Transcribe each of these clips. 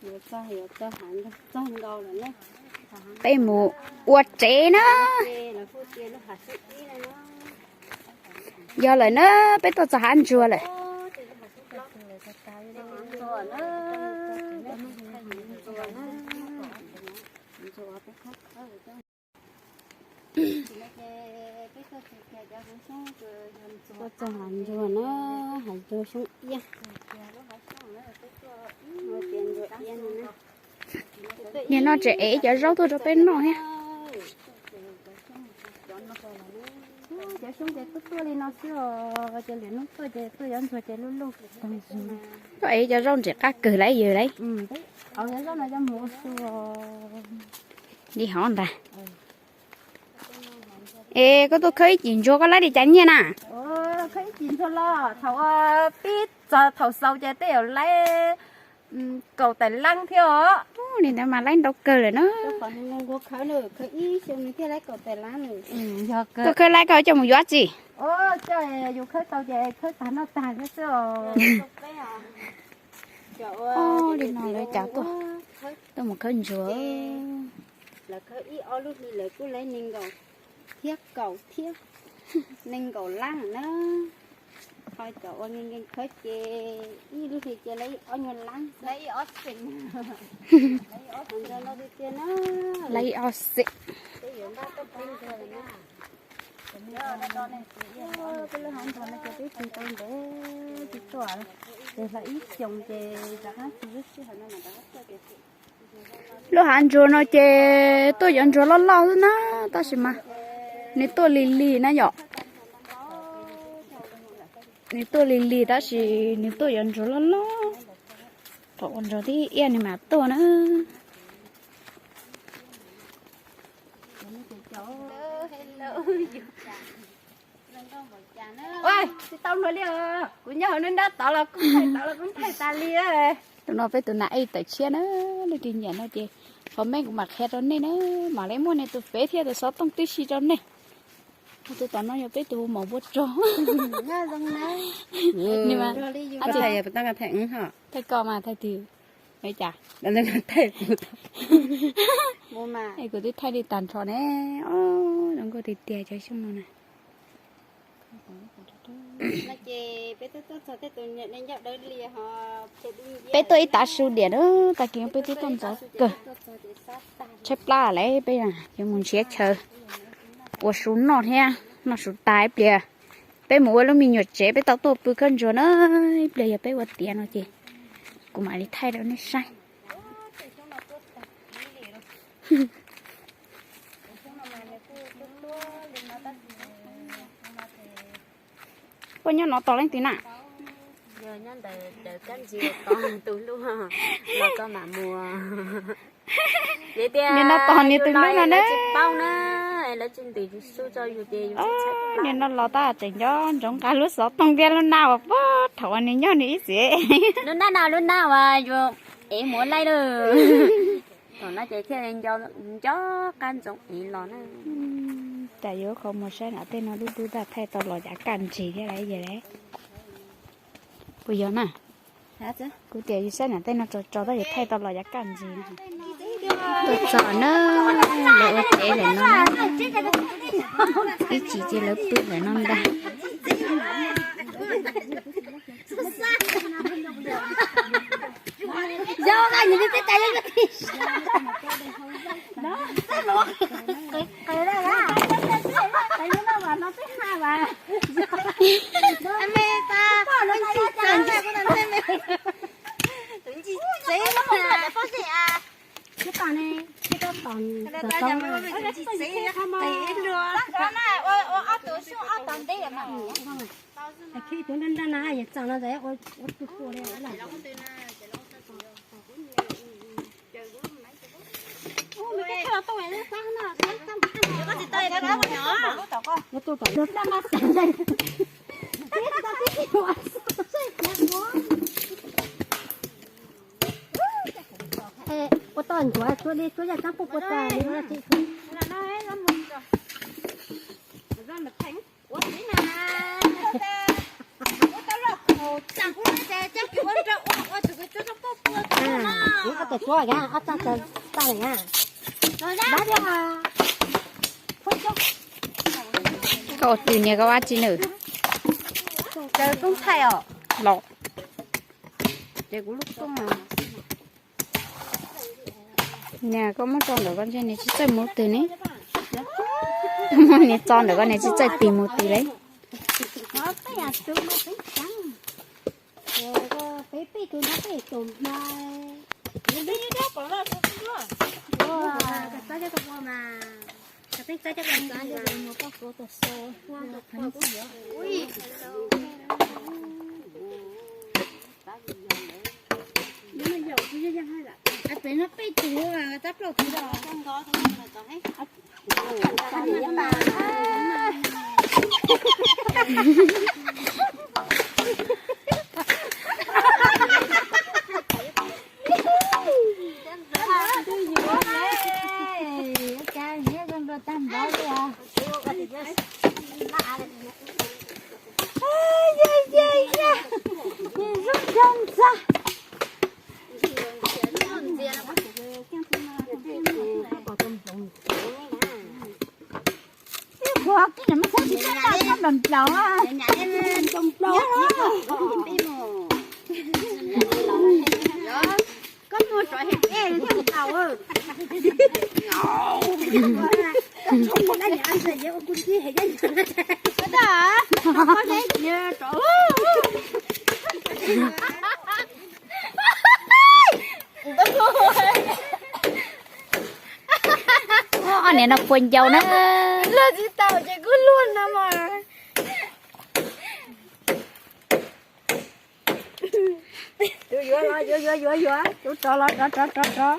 Yuav txog, yuav txog hav, txog nkaus lawm na. Peb mus ua tsev na. Yog lawm na, peb tuaj txog hav ntsuag lawm. Tuaj txog hav ntsuag na, hav ntsuag xyoob iab. Niag no tseem ev cov zaub tuaj rau peb noj thiab. Cov xyoob ces tuaj tuaj li no xwb os, ces lwm hnub tuaj ces tuaj yuav ntsuag ces luj luj. Koj ev cov zaub ntsem qab kawg lauj yawg lauj. Li hov ntag. Es koj tuaj khawb ib cim ntsuag koj laib li cas nyiaj na? Khawb ib cim ntsuag los thaum pib txog thaum xaus ces tej zaum laib kaum tawm lab thiab os. Li ntawd mas laib ntau kawg lawm na. Tuaj khawb laib koj coj mus yuav tsi? Yus khawb tau ces khawb tag noj tag thiab xwb os. Li no lawv cas tuaj, tuaj mus khawb ntsuag. Lawv khawb ib ob lub hli lawv kuj laib nees nkaum thiab kaum thiab, nees nkaum lab na. Ho cov uas nkees nkees khawb ces ib lub hli ces laib ib ob nyuag lab, laib ib ob xees, laib ib ob xees. Peb yuav npaj tuaj khawb ntsuag lawm na. Peb lub hav ntsuag no ces peb tsis tau ntev tsis tuaj, ces hla ib xyoos ces rov qab tsis lub sij hawm no mam rov qab tuaj ces. Lub hav ntsuag no ces tuaj yuav ntsuag loj loj xwb na, tab sis mas nws tuaj lig lig na yom. Nws tuaj lig lig tab sis nws tuaj yuav ntsuag loj loj. Thaum ua ntsuag tib iab nws mam tuaj na. Tsis tau luag li os, kuv nyob hauv nruab nrab tod los kuj nthaij, tod los kuj nthaij tas li. Tus no peb tus nas ej tawm tshiab na, leej twg nyiam no ces comment kuv mam qhia rau nej na, mam li muaj nej tus fev thiab tus xov tooj tib si rau nej. Tus tom no yog peb tus maum npua rog. Thaij koj mas thaij twg? Cas? Es kuv twb thaij li tag nrho ne. Zoo nkauj tiag tiag cov xyoob no na. Peb tuaj ib tav su diam na, tag kis peb twb tuaj ntxov kawg. Tshaib plab lawm peb yuav mus nrhiav chaw ua su noj thiab, noj su tas ib pliag peb mus ua lub me nyuam tsev peb tau tuaj pw khawb ntsuag na. Ib pliag yog peb ua tiav no ces kuv mam li thaij rau nej saib. Puas nyob no tos leej twg na? Nim no tos niag tus hlub no na. Nim no los tab tseem nco ntsoov nqa lub xov tooj thiab lub naj uas puag thaum uas nws nyob nws ib txwm. Lub naj no lub naj uas yus ev mus laij lawm. Thaum no ces thiaj li nco qab ntsoov ev los na. Cas yuav qhov muag saib nam tej no dub dub tag thaij tau los yav kaj ntsis thiab lauj yawg lauj. Puas yog na? Kuv tias yus saib nam tej no tso tso tab yus thaij tau los yav kaj ntsis. Tuaj txog na, lawv ua tsev lawm no na. Ib chim ces lawv pw lawm no ntag. Ua toj ntsuav tsuav li tsuav yaj tsab puj pua tas li no tsis. Koj ua twm niag koj ua dab tsi nws? Los. Niag koj muab tso ntawm koj ntshe nws tsis txawj mus twg ne. Koj muab nws tso ntawm koj nws tsis txawj tig mus twg li. Koj muag tsov hem dej thiab ntaus. Ob niam no puas ncaus na. Luag tsis tau ces kuj luag no mas. Tus yuav los yuav, yuav yuav yuav, tus rov los rov rov rov rov.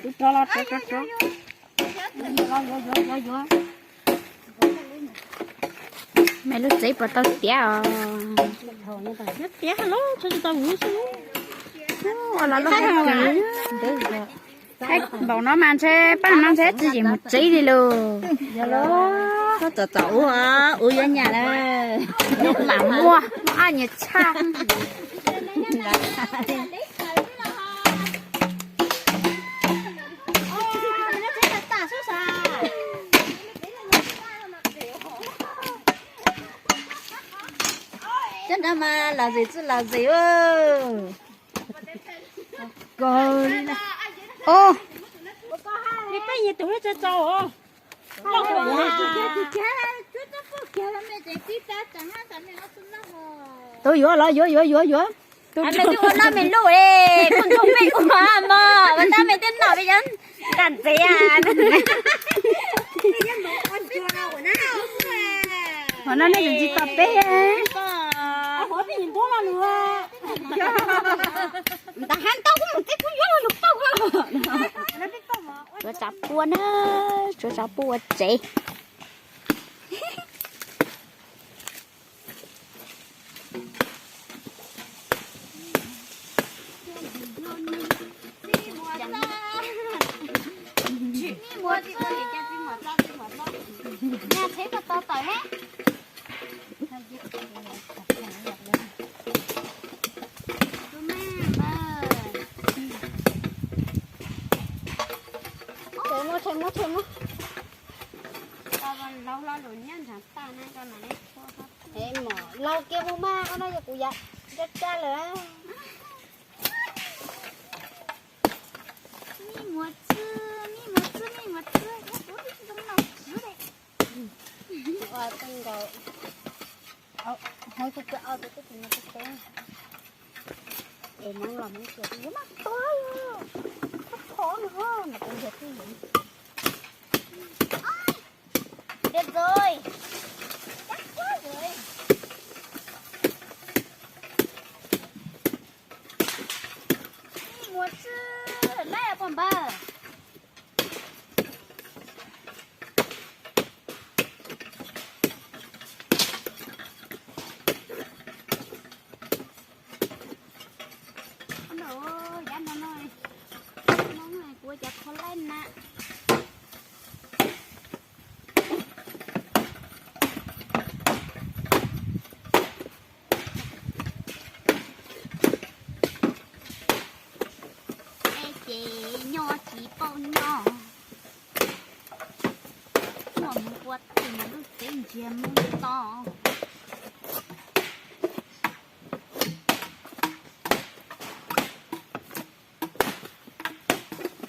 Tus rov los rov rov rov. Maiv lub tsev puas tau tiav os? Tiav los tsis tau huv xwb. Ua los lub tsev. Npaum no mas ntshe paj no ntshe tsis yeem mus tsev li lauj. Koj txom txom ub, ub yuav nyam lawm. Lam muaj muaj aj nyias tshaj. Cov nrad mas lom zem txwj lom zem. Tus yuav los yuav yuav yuav yuav. Tus ua no me luj, kuj ntug me ua mog, ua tab me tej nom me cov nram tsev. Qhov no nej tseem tsis tau peb. Nta ha ntau kuj mus teb kuj yuav lug pauj. Tsuav tsav puab na, tsuav tsav puab ua tsev. Laus kiag mus mas, qhov no yog kuv yav caj caj lawm. Mej muas txwj, mej muas txwj, mej muas txwj, ua zoo laus tswv le. Ua tau nkaus, hov tus kawg, tus kawg, tus kawg, es Hmoob los Hmoob tsuas yuav mas tuag, khov khov no, mas kuv yog twj ywm. Được rồi. Chắc quá rồi. Mej muas txwj, lawv pom npawg. Laib na. Es ces nyob tsis paub nyob, muaj mus ua twg mas lub tsev ntsiag mus to.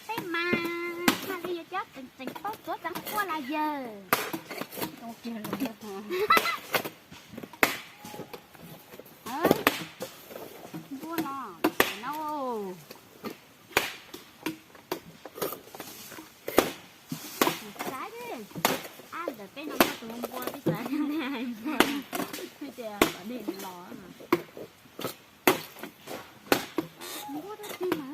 Peb mas haj li yuav cov tseem tseem paub tsuav tsav quaj las yawg. Npua no, no. Xav ab ntawm peb no muaj tus npua twb xav npua tias kom dej los. Npua rau twg mas.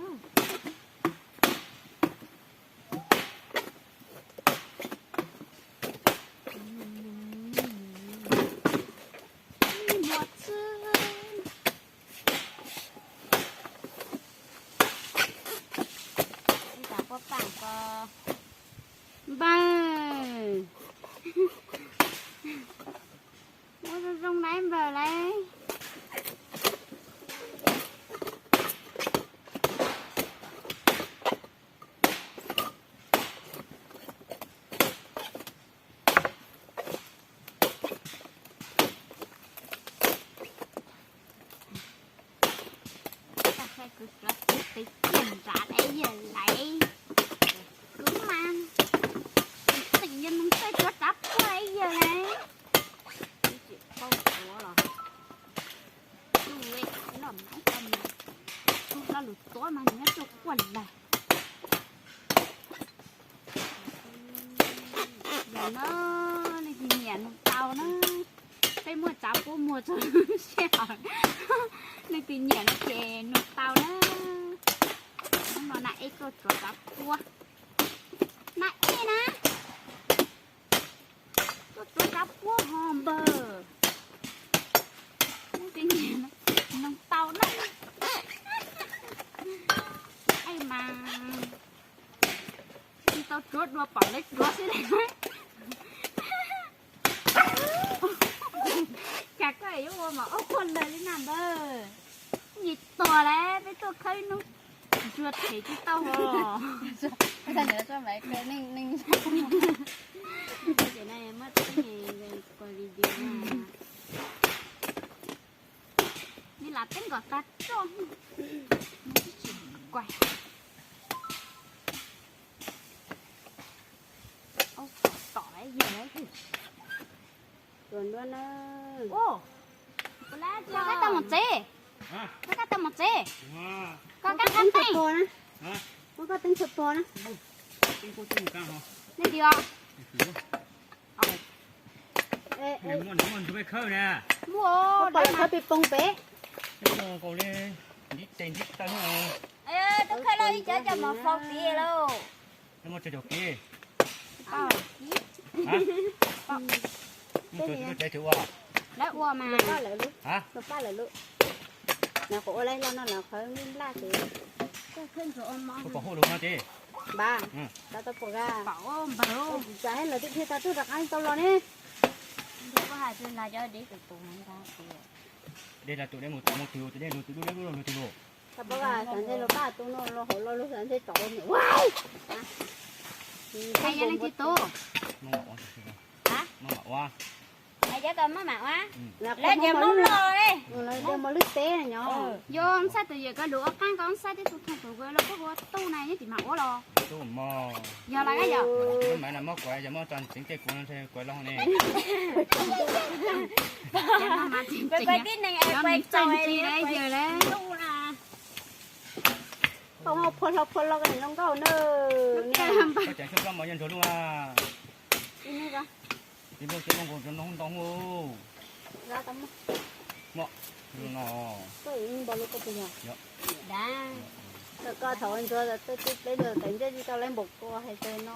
Muaj txwb. Ib tas quaj pam ko npawg. Ua zoo zoo lawm npawg lawm. Kuv cov txiv pem ciaj nrad es yawg lawm. Kuv mas tseem yog neeg txawj tsuav tsav puag es yawg lawm. Tsis paub tsuav los tsuj li, loj mas ib co mus, tsuj lo lus tuav mas nws nyob tuaj quaj lawm. Yog no, leej twg nyiam nug tau na, peb muaj tsav puab muag txog lub sij hawm, leej twg nyiam no ces nug tau na. Hnub no Naj Ej tuaj tsuav tsav puab, Naj Ej na, tuaj tsuav tsav puab ho npawg. Leej twg nyiam nug tau na. Ej mas tsis tau tsuav dua pom lawv tsuav xwb. Cas koj yuav ua mas ob quaj lawg li na npawg. Ib nyuag tuag lawm peb tuaj khawb ib hnub, ntsuag them tsis tau os. Muaj tub me kuas video na. Neb lam teb nkaus tag tso. Tom yog koj tau mus tsev, koj tau mus tsev, koj kab qab teeb, koj teeb txhua pog na. Nej tias muaj khawb pis poo pem. Tus khawb los ib cov coj mov faus tid lauj. Muaj tsawg caum kev? Lawv ua mas. Lawv qhov ua laib los no lawv qhov nplaj ces. Pom hauj lwm no ces. Npawg, tau tau pom ka. Tsis tas lawv twb dhia tau tuaj rov qab tau los ne. Dej los tus dej mus tus mus twg tus dej lug tus dub dub lug twg lug. Tau pom ka, xav ntshe lug paj tus no los hauv los lug xav ntshe tsov ua. Hais yog leej twg tus? Maj mam ua. Hais yog koj maj mam ua. Lawv tias Hmoob Lauj li. Lawv tias Hmoob Lwj teb nyob. Yog ntxhais tus yawm koj lug ua qaab koj ntxhais tib tug thooj tus kuv los koj ua tub na yeej tsis mam ua los. Yog lawm yog. Muab tso ntsev tej kuv kuv los ne. Kuv tib neeg es kuv txaus li yawg lawm. Tau phua hlo phua hlo koj zoo nkauj na. Koj tseem xyoo koj mos nyob ntsuag lub a. Ib lub cov lub nkaus rau noo ntoo hu. Mos, no. Koj thaum ntsuag twb peb ntawd tawm ntsej tsis tau lawv npaum koj hais tias no.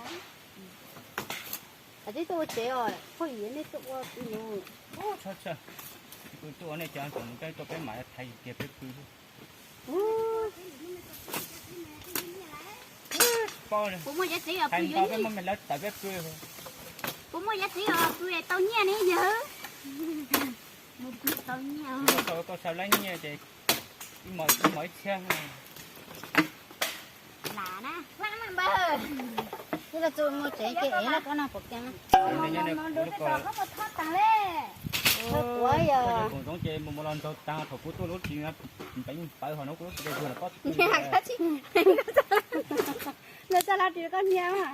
Koj tib tuaj ua tsev os, phooj ywg nej tuaj ua pw nus. Kuv tuaj ua nej cov tseem mus tuaj peb mam thaiv kiag peb pw. Puas muaj cov txiv os, hais pw ntau yuav peb nyiaj. Muaj me lawv tawm peb pw. Puas muaj cov txiv os, pw tau nyiaj ne yawg? Mus pw tau nyiaj. Koj, koj sau lab nyiaj ces ib hmos, ib hmos ib txhiab. Lam na, lam na npawg. Twb los txog mus tsev ces ev laj kab no pom kiag na. Nyob nyob nyob kuv lub ko. Ua yog koom zoo ces mus mus los nraug taag, thaum kuv tuaj lub tsis no, peb pawv hov no kuv lub tsis zuag los pob tw. Nws txog los ris koj hnia mas.